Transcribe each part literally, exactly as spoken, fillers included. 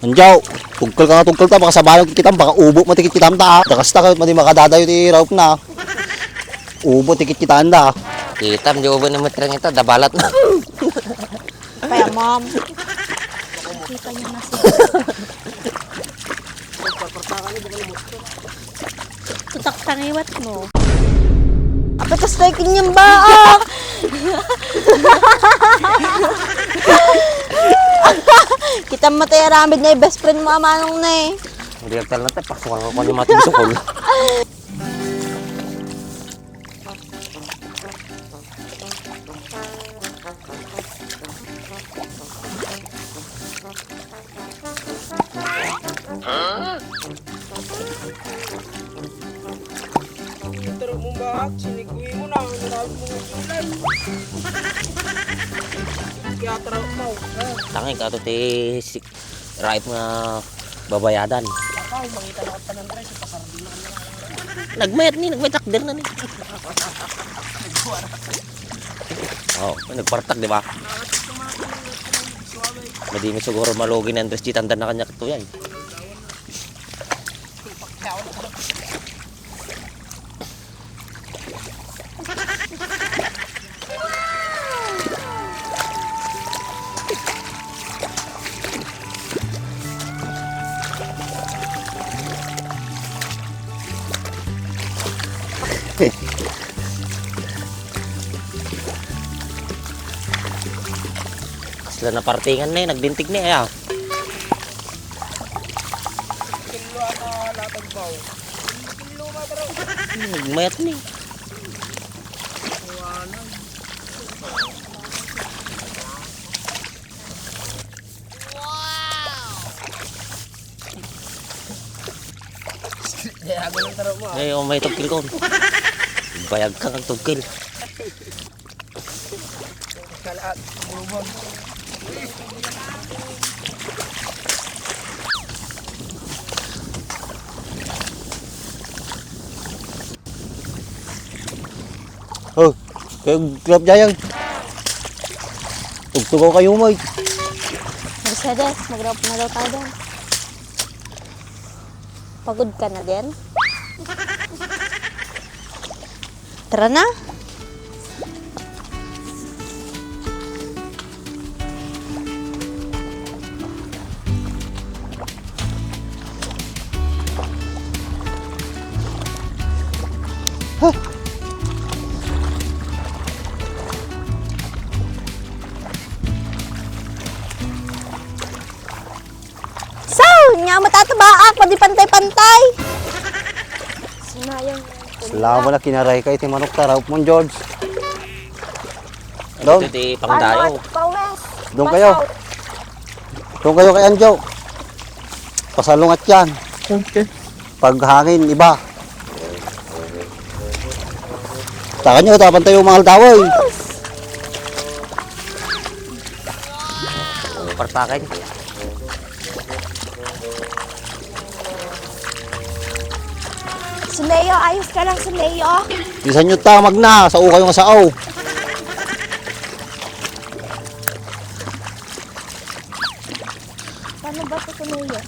Anjaw, tungkol ka nga tungkol ta, baka sabayan kita, baka ubo mo tikit kita ta, ah. Dakas ta, kahit madi makadadayo ti raup na. Ubo tikit kita anda. Kita, di ubo na matrang ita, dabalat na. Kaya, ma'am. Kita niya na siya. Tutak tangiwat mo. Apatas tayo kanyang baak! Kita mo tayo aramid na yung best friend mo, amanong na eh. Hindi, nagtal na tayo. Pasukan ko kung ano yung mga tigsukol. Taro mo ba? Sinigwi mo na. Ang narami mo ng gulay. Kaya taro mo. Tangay ka to ti si-, raip nga babayadan. Ako, mangita na ka pa ng rice, ipasardinan na lang. Nagmayat ni, nagmayat takder na ni. Oh, nagpartak, di ba? Madi mi siguro malugi ni Andres G, tanda na kanya katuyan. Kasla napartingan na eh, nagdintig na eh, ah. Kilo ata latag baw. Kilo matro. Nagmayat ni. Kaya ako ng taro mo, ah. Ay, oh, may tugkil ko. Bayag ka kag tugkil. Kalaat, murumon. Oh, kayo, Club Jayang. Tugtugaw kayo, Mike. Mercedes, mag-rap na daw tayo doon. Pagod ka na din? Tara na. So, nya matatabaak, padi pantay-pantay. Sinayang. Salamat na kinaray ka iti manok ta, Ralph Mon George. Dong. Ito ti pangdayo. Pawes. Dong kayo. Dong kayo kay Anjo. Pasalungat yan. Okay. Paghangin, iba. Takan nyo, tapan tayo, mga aldaw, eh. Partakan. Sumeo, ayos ka lang, Sumeo. Bisan nyo ta, magna, sao kayo nga sao. Paano ba ito, Sumeo?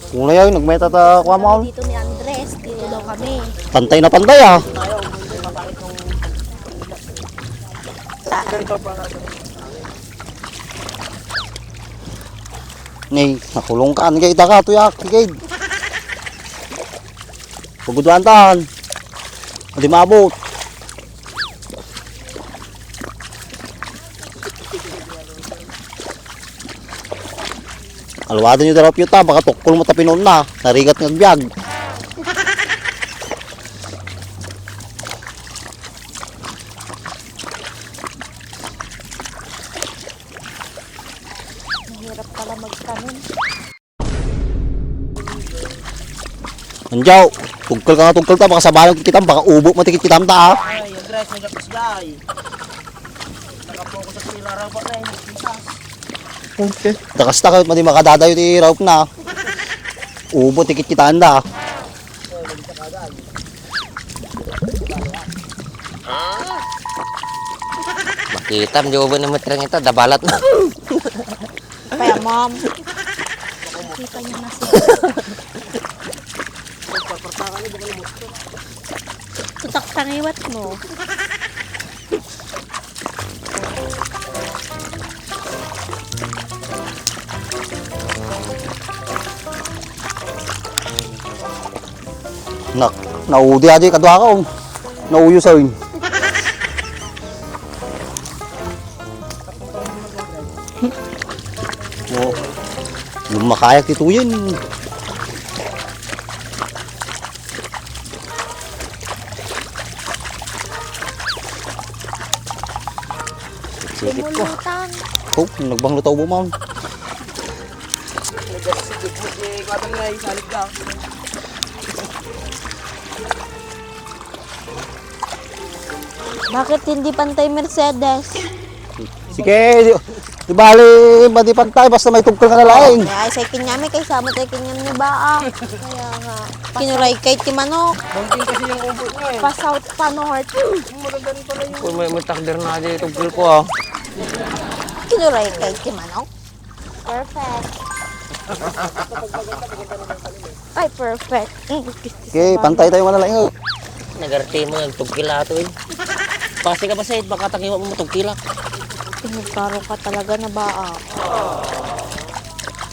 Una yan, nagmeta ta, kuha mo. Kami dito ni Andres, dito daw kami. Pantay na pantay, ah. Ni, nakulong ka, ano kayo, ita ka, tuyak, sige. Paguduan tahan. Hindi maabot. Alwadan nyo daraw piyuta, baka tukol mo tapinon na. Narigat nga agbiag. Mahirap pala magtanim. Anjaw, tugkol ka nga tugkol ta, baka sabayan kita, baka ubo mo tikit kita ta, ah. Ay, yung dress, may gatas, guy. Nakapokus ako. Okay. Takas ta kayat madi makadadayo ti raupna. Ubo ti kitkitaanda. Makitam, di ubo na matreng ita, dabalat na. Kaya, ma'am. Kita niya na siya. Tutak tangiwat mo. Nak, naudi adi kaduaka, oh. Nauyo sa win. Oh, lumakayak ti tuyen. Sikit ko. Simulutan. Oh, nagbanglo tao bumaon. Bakit hindi pantay Mercedes? Sige, di, di bali, madi pantay, basta may tugkol ka na laing. Ay, ay, second nga, may kaysa mo tayo kinyan ni Baa. Kaya nga. Kinuray kay ti manok. Bangking kasi yung ubo niya eh. Pasaw pa north. Yung maganda rin pala yung Uy, may, may takder na di tugkol ko, ah. Kinuray kay ti manok. Perfect. Ay, perfect. Mm, gusto Okay, sa pantay tayo manalaing, oh. Nagarte mo, nagtugkila to, eh. Pasi ka pa, Seth, baka tangiwa mo matugkila. Pinagkaro ka talaga na ba, ah?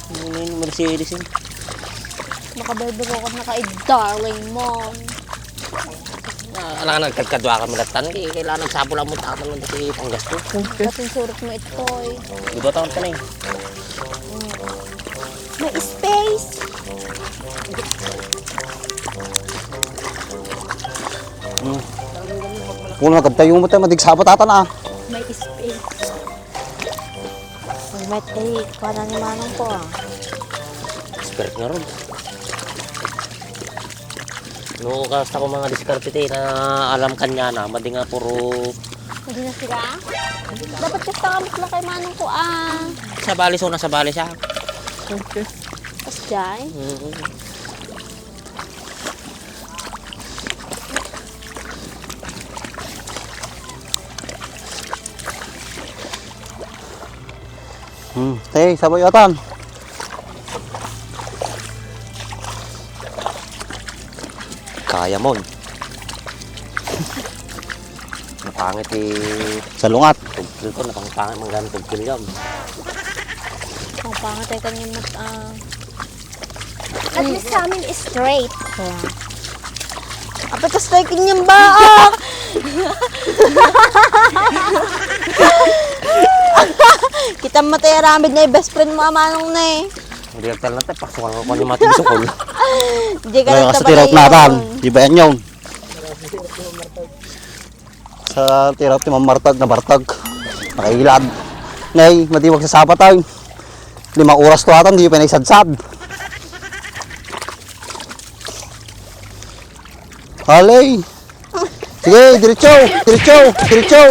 Ano na yung Mercedes, eh? Baka bebero ka na kay darling mo. Ah, alangan nagkadkadua kami latan, eh, kailangan nagsapul ang muta kami kasi panggasto. Okay. Ba't yung surot mo ito, eh? Di ba tawag ka na, eh? Mm. May space. Hmm. Kung nagkadtayo mo tayo, madigsa pa tatan, ah. May space. Ay, met, ay, kuha na ni manong ko, ah. Expert nga ron. No, kasta ko mga diskarte ti na alam kanya na, madi nga puro Pwede na sila? Dapat kasta ka mitla kay manong ko, ah. Sabali, so nasabali siya. Okay. Pas jay? Mm. Hmm, te, sabay atan. Kaya mo. Napangit eh. Salungat. Tugkil ko, napangpangit man gani tugkil yun. Ang pangatay kanya mat, ah, At least sa amin is straight. Apetas tayo kanyang baak. Kita mo tayo aramid na yung best friend mo, amanong na eh. Hindi ka talaga tayo, pasukan ko kung yung mating sukol. Hindi ka Wala lang ka sa tirok tabayan. Natan. Di ba yan yun? Sa tirap ti mamartag, nabartag. Nakailad. Nay, madi magsasapatay. Lima oras to atan, di pa naisadsad. Halay! Sige, diretso! Diretso! Diretso!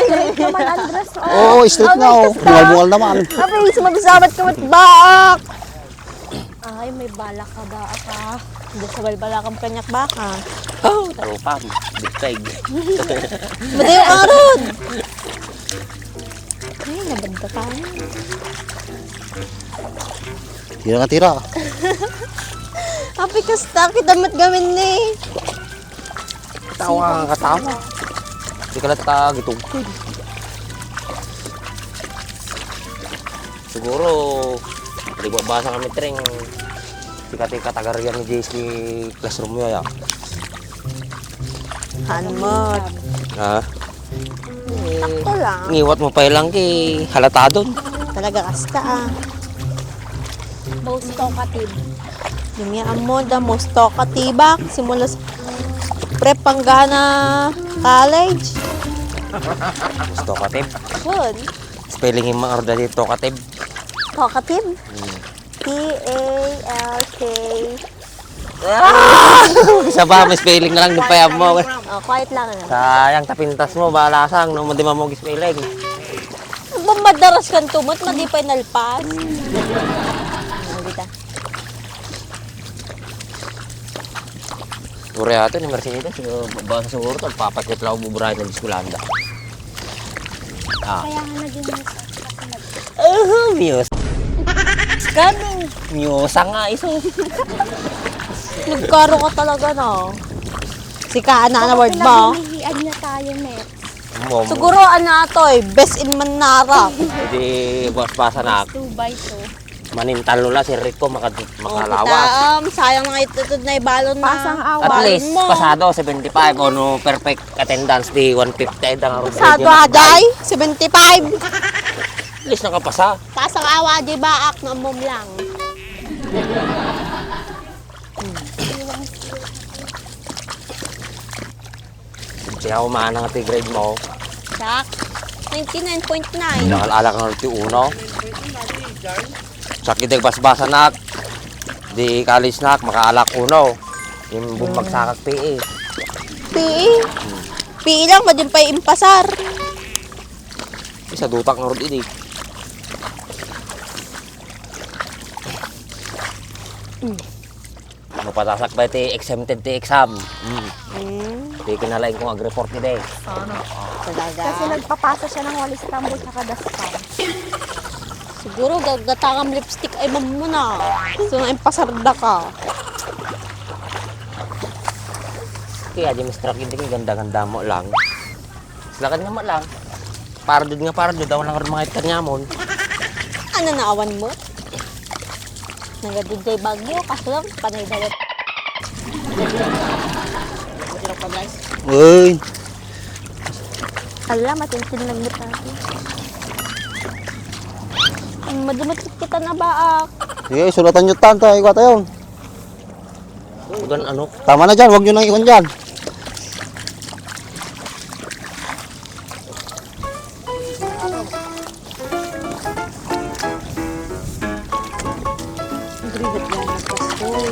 Straight naman, Andres, oh. Oo, straight na, oh. Bungal-bungal naman. Abay, sumabi-sabat ka, ba't baak? Ay, may balak ka ba, aka? Hindi sa balbalakang kanyak baka. Oh, tarupam. Bitpeg. Madayo ka ron! Ay, nabagda ka. Tira nga, tira. Api kasta, kita mat gamin ni. Tawa nga katawa. Di ka lang ta gitugtog. Siguro, di ba basa kami, Treng? Di ka tayo katagarian ni J C classroom niya, ya. Hanmot. Ha? Eh, Sakto lang. Ngiwat mo pa ilang ki halatadon. Talaga kasta, ah. Most talkative. Yung nga amo, the most talkative, ah. Simula sa prep hanggang na college. Most talkative. Good. Spelling yung mga orda dito, talkative. Talkative? Hmm. T A L K. Ah! Isa pa, may spelling na lang, di pa yan mo. Oh, quiet lang, ano? Sayang, tapintas mo, balasang, no, di mo spelling. Madaras kan tumot, madi pay nalpas. Ano kita? Puro yata ni Marcelita, so, basa siguro to, papakit lang ang buburayan ng eskwelanda. Ah. Kaya nga naging mas ako nag- Oh, Muse. Kami. Muse nga iso. Nagkaro ka talaga na. Sika, ana, ana, word mo. Pinaghihilian niya tayo, Mets. Mom. Siguro, ana, to, eh, best in Manara. Hindi, boss, basa na. Two by two. Manintalo la si Rico, maka-, oh, makalawas. Kita, um, sayang na ito, ito na ibalon na. Pasang awa. At least, mo. Pasado, seventy-five, o no, perfect attendance, di one fifty, ay, dang, pasado, aday, seventy-five. At least, nakapasa. Pasang awa, di ba, ak, no, mom lang. Siya, umana nga ti grade mo. Sak, ninety-nine point nine. Nakaalak nga ti uno. Sak, iti basbasa nak. Di college nak, makaalak uno. Yung bumagsakak P E. P E? P E lang, madin pa'y impasar. Isa dutak nga rod idi. Mapatasak pa iti exempted ti exam. Mm. Mm. Di kinalain kong ag-report ni Day. Sana. Talaga? Kasi nagpapasa siya ng walis tambol tsaka dustpan. Siguro gaggatangam lipstick ay mamuna. So, na pasarda ka. Kaya di mas truck, hindi, ganda-ganda mo lang. Lakad nga mo lang. Pardod nga pardod, awan lang rin mga itkanyamon. Ano na awan mo? Nagadu jay bagyo, kaso lang, panay dalat. Uy. Ala, matintin lang mo tayo. Ang madumit kita na baak. Sige, sulatan nyo tan, tayo, ikaw tayo. Ugan, ano? Tama na dyan, huwag nyo nang iwan dyan. Agrigat yan ang pastoy.